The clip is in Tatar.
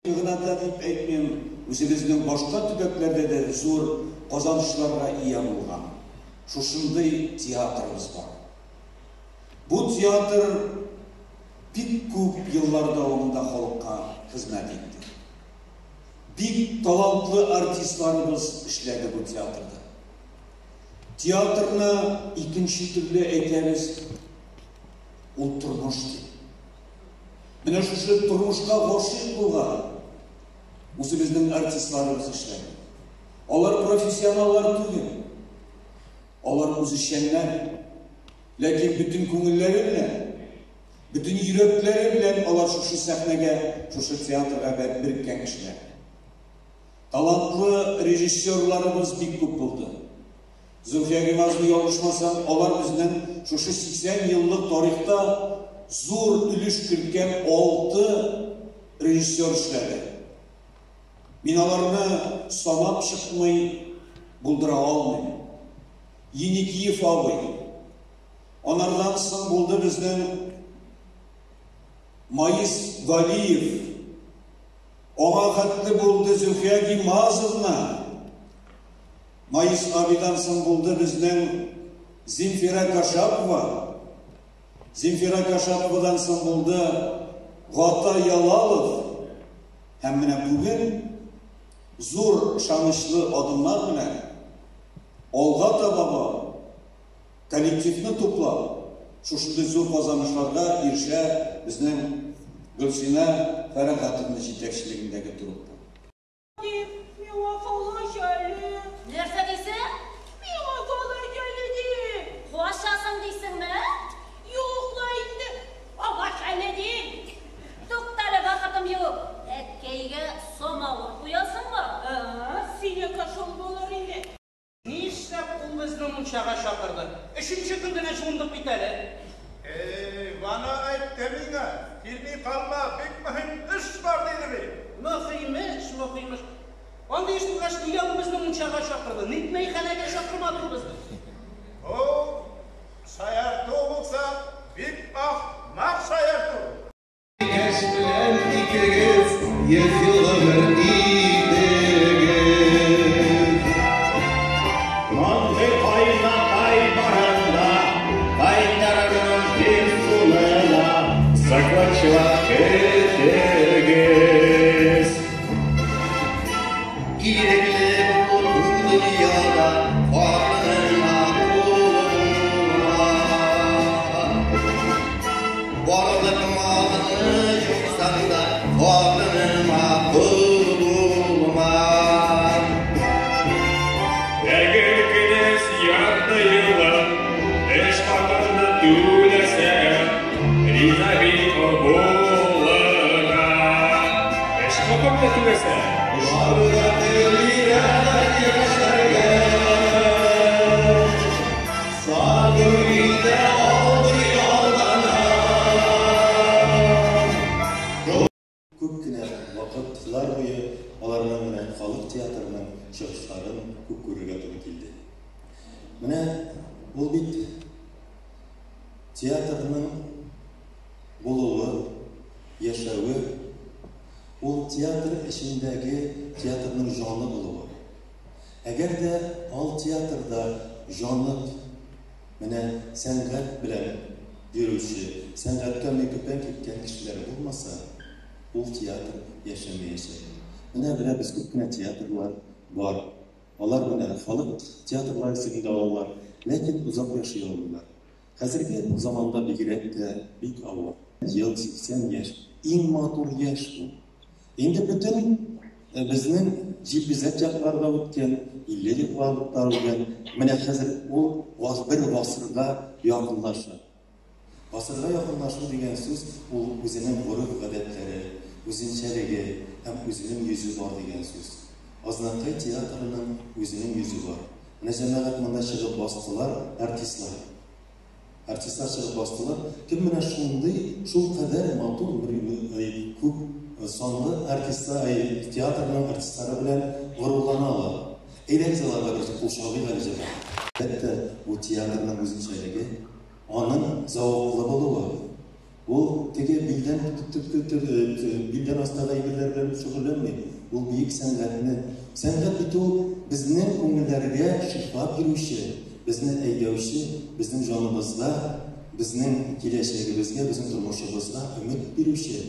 Гына да дип әйтмим, үзебезнең башка төбәкләрдә дә зур казанышларга ия булган шушындый театрыбыз бар. Бу театр бик күп еллар дәвамында халыкка хезмәт итте. Бик талантлы артистларыбыз эшләде бу театрда. Театрны икенче төрле әйтәбез, ул тормыш дип. Менә шушы тормышка гашыйк булган үзебезнең артистларыбыз эшләде. Алар профессионаллар түгел. Алар үзешчәннәр. Ләкин бөтен күңелләре белән, бөтен йөрәкләре белән алар шушы сәхнәгә, шушы театрга береккән кешеләр. Талантлы режиссерларыбыз бик күп булды. Зөлфия Гыймазовна, ялгышмасам, алар безнең шушы 80 еллык тарихта зур өлеш керткән 6 режиссер эшләде. Мин аларны санап чыкмый булдыра алмыйм. Еникиев абый. Анардан соң булды безнең Маис Галиев. Аңа хәтле булды Зөлфия Гимазовна. Маис абыйдан соң булды безнең Земфира Кашапова. Земфира Кашаповадан соң булды Гата Ялалов. Һәм менә бүген зур ышанычлы адымнар белән алга таба барып, коллективны туплап, шушындый зур казанышларга ирешә безнең Гөлсинә Фәрәгатовна җитәкчелегендәге труппа. Дип, миңа калгач әле. Нәрсә дисең? Миңа калгач әле, дим. Качасың дисеңме? Юк ла инде, агач әле, дим. Туктале, вакытым юк. Әткәйгә самавыр куясыңмы? Ә, синеке шул булыр инде. Нишләп ул безне мунчага чакырды? Өченче көн генә җуындык бит әле. Эй, Вано әйтте миңа, килми калма, бик мөһим эш бар, диде бит. Мөһим эш, мөһим эш. Андый эш булгач, нигә ул безне мунчага чакырды? Ник мәйханәгә чакырмады ул безне? Бу шаярту булса, бик ахмак шаярту. Яшь белән икегез 100 ел гомер итегез. Мондый кайнатай барында, кайтарырмын бер суны да, закончила көтегез. Ирекле булу бу дөньяда хатыныңа кул булма. Барлык малыңны җуйсаң да, хатыныңа кол булма. Әгәр кенәз ярты еллык эш хакыңны түләсә, риза бик булырга. Эш хакыңны түләсә. Барда телирәк яшәргә. Сабыр итә алдый алдана. Күп кенә вакытлар буе аларның менә халык театрының чыгышларын күп күрергә туры килде. Менә ул бит театрның булуы, яшәве, ул театр эчендәге театрның җаны булуы. Әгәр дә ал театрда җанып, менә сәнгать белән йөрүче, сәнгатькә мөкиббән киткән кешеләр булмаса, ул театр яшәмәячәк. Менә беләбез, күп кенә театрлар бар. Алар менә халык театрлары исемен дә алалар, ләкин озак яши алмыйлар. Хәзерге заманда бигрәк тә бик авыр. Ел 80 яшь, иң матур яшь ул. Инде бөтен безнең җилбизәк якларда үткән, 50 елларда үткән, менә хәзер ул бер гасырга якынлаша. Гасырга якынлашу дигән сүз ул үзенең гореф-гадәтләре, үзенчәлеге һәм үзенең йөзе бар дигән сүз. Азнакай театрының үзенең йөзе бар. Менә җәмәгать монда чыгып бастылар, артистлар. Артистлар чыгып бастылар. Кем менә шундый, шул кадәр матур бер күп санлы артистлар, театрның артистлары белән горурлана ала. Әйдәгез аларга бер кул чабыйк әле, җәмәгать. Әлбәттә, бу театрның үзенчәлеге, аның зәвыклы булуы. Ул теге билдән билдән астагы әйберләр белән шөгыльләнми. Ул бөек сәнгатьне. Сәнгать бит ул безнең күңелләргә шифа бирүче, безне әйдәүче, безнең җаныбызга, безнең киләчәгебезгә, безнең тормышыбызга өмет бирүче.